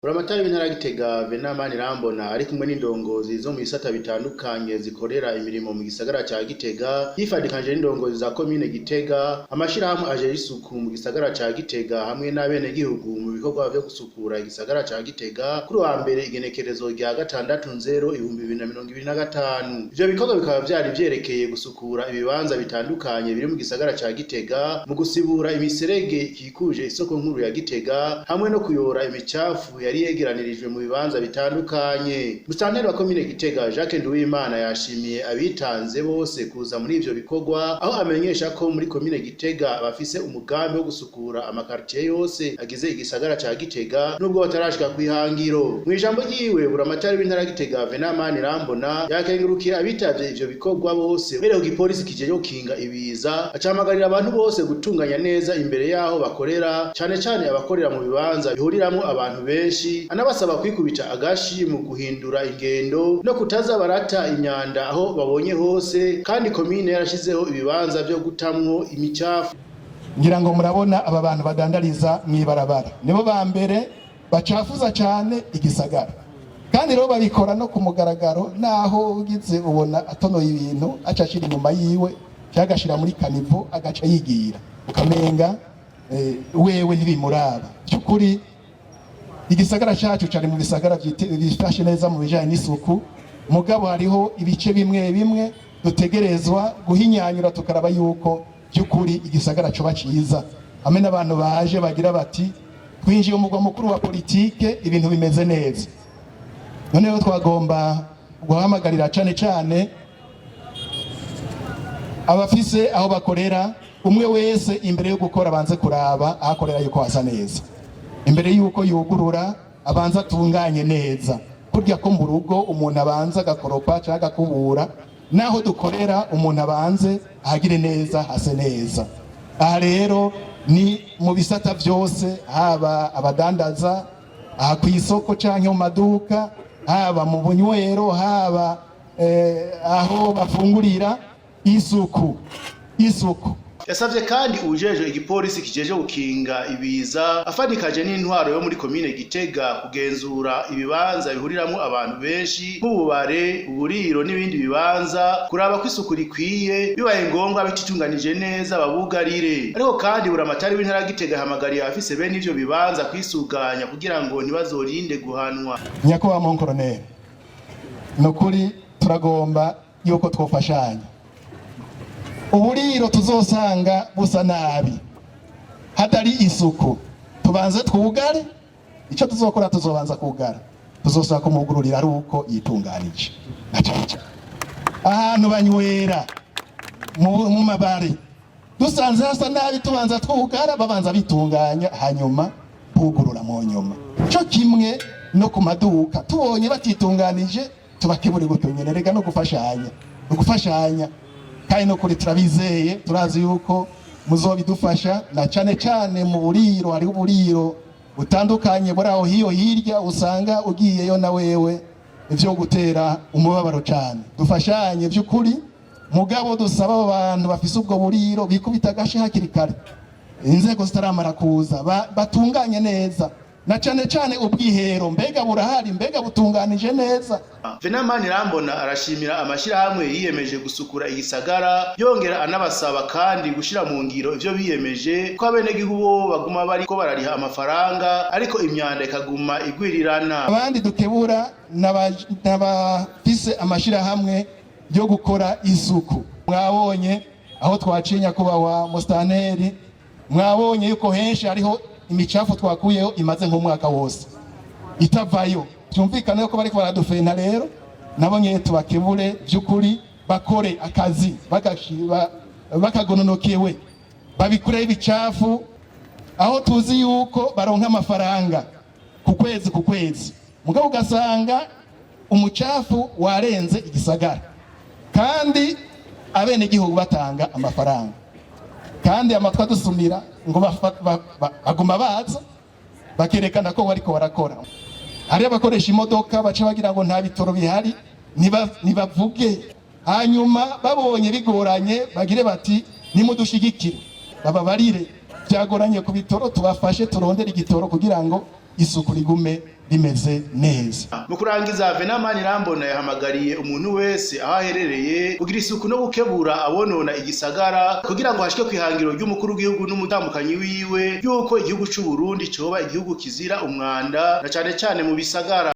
Buramatari w'intara ya Gitega Venant Manirambona ari kumwe n'indongozi zo mu bisata bitandukanye zikorera imirimo mu gisagara ca Gitega, yifadikanije n'indongozi za komine Gitega, amashirahamwe ajejwe isuku mu gisagara ca Gitega hamwe n'abenegihugu mu bikorwa vyo gusukura igisagara ca Gitega kuri wa mbere igenekerezo rya 6/0/2025. Ivyo bikorwa bikaba vyari vyerekeye gusukura ibibanza bitandukanye biri mu gisagara ca Gitega, mu gusibura imiserege ikikuje isoko nkuru ya Gitega hamwe no kuyora imicafu yari yegeranirijwe mu bibanza bitandukanye. Musitanteri wa komine Gitega Jacques Nduwimana yashimiye abitanze bose kuza muri ivyo bikorwa, aho amenyesha ko muri komine Gitega bafise umugambi wo gusukura amakartier yose agize igisagara ca Gitega nubwo batarashika kw'ihangiro. Mw'ijambo ryiwe, buramatari w'intara ya Gitega Venant Manirambona yakengurukira abitavye ivyo bikorwa bose, bereye ku gipolisi kijejwe gukinga ibiza, acahamagarira abantu bose gutunganya neza imbere yaho bakorera, cane cane abakorera mu bibanza bihuriramwo abantu benshi, anabasaba kwikubita agashi mu guhindura ingendo no kutaza barata imyanda aho babonye hose, kandi komine yarashizeho ibibanza vyo gutamwo imicafu. Ngira ngo murabona aba bantu badandariza mw'ibarabara nibo ba mbere bacafuza cyane igisagara, kandi rero babikora no ku mugaragaro, naho ugize ubona atonoye ibintu aca ashira inyuma yiwe cyangwa agashira muri caniveau, agaca yigira ukamenga wewe ntibimuraba. By'ukuri igisagara cyacu cari mu bisagara bifashe neza mu bijanye n'isuku, mugabo hariho ibice bimwe bimwe dutegerezwa guhinyanyura, tukaraba yuko by'ukuri igisagara coba ciza, hamwe n'abantu baje bagira bati: "Twinjiye umugwa mukuru wa politike, ibintu bimeze neza." Noneho twagomba guhamagarira cane cane abafise aho bakorera, umwe wese imbere yo gukora abanze kuraba aho akorera yuko hasa neza. Imbere yuko yugurura abanza atunganye neza. Kurya ko mu rugo umuntu abanza agakoropa cyangwa agakubura, naho dukorera umuntu abanze ahagire neza, hase neza. Aha rero ni mu bisata byose, haba abadandaza aha ku isoko cyangwa mu maduka, haba mu bunywero, haba aho bafungurira. Isuku, isuku. Yasavye kandi uwujejwe igipolisi kijeje gukinga ibiza afatikaje n'intwaro yo muri komine Gitega kugenzura ibibanza bihuriramwo abantu benshi nk'ububare, uburiro n'ibindi bibanza, kuraba ko isuku rikwiye, bibaye ngombwa bititunganije neza babugarire. Ariko kandi buramatari w'intara ya Gitega ahamagariye abafise bene ivyo bibanza kwisuganya kugira ngo ntibazorinde guhanwa. Nyakubahwa mon colonel, ni ukuri turagomba yuko twofashanya. Uburiro tuzosanga busa nabi, hatari isuku, tubanze twugare. Icyo tuzokora, tuzobanza kugara, tuzosaba kumugururira ari uko yitunganije. Na cane cane ahantu banywera mu mabare, dusanze hasa nabi tubanza twugara, babanza bitunganya, hanyuma bugurura mu nyuma. Cyo kimwe no ku maduka, tubonye batitunganije tubakebure gutyo nyene. Rega no gufashanya, no gufashanya. Kandi no kuri turabizeye, turazi yuko muzobidufasha, na cane cane mu buriro. Hariho uburiro butandukanye buri aho hiyo hirya, usanga ugiyeyo na wewe ivyo gutera umubabaro cane. Dufashanye by'ukuri, mugabo dusaba abo bantu bafise ubwo buriro bikubita agashi hakiri kare, inzego zitaramara kuza, batunganye neza, na cane cane ubwihero. Mbega burahari? Mbega butunganije neza? Venant Manirambona arashimira amashirahamwe yiyemeje gusukura igisagara, yongera anabasaba kandi gushira mu ngiro ivyo biyemeje, ko abenegihugu bo baguma bariko barariha amafaranga ariko imyanda ikaguma igwirirana. Abandi dukebura n'abafise amashirahamwe yo gukora isuku. Mwabonye aho twaciye, nyakubahwa musitanteri, mwabonye yuko henshi hariho imicafu twakuyeho imaze nk'umwaka wose itavayo. Byumvikane ko bariko baradufena. Rero nabo nyene tubakebure by'ukuri, bakore akazi bakagononokewe, babikureho ibicafu. Aho tuzi yuko baronka amafaranga ku kwezi ku kwezi, mugabo ugasanga umucafu warenze igisagara kandi abenegihugu batanga amafaranga, kandi amatwi adusumira ngo baguma baza bakerekana ko bariko barakora. Hari abakoresha imodoka baca bagira ngo nta bitoro bihari, ntibavuge. Hanyuma babonye bigoranye bagire bati: "Nimudushigikire." Bababarire byagoranye ku bitoro, tubafashe turondere igitoro kugira ngo isuku rigume. rimeze neza. Mu kurangiza, Venamani Rambona yahamagariye umuntu wese aho aherereye kugira isuku no gukebura abonona igisagara, kugira ngo hashike kwihangiro ry'umukuru w'igihugu n'umutambukanyi wiwe yuko igihugu c'u Burundi coba igihugu kizira umwanda, na cane cane mu bisagara.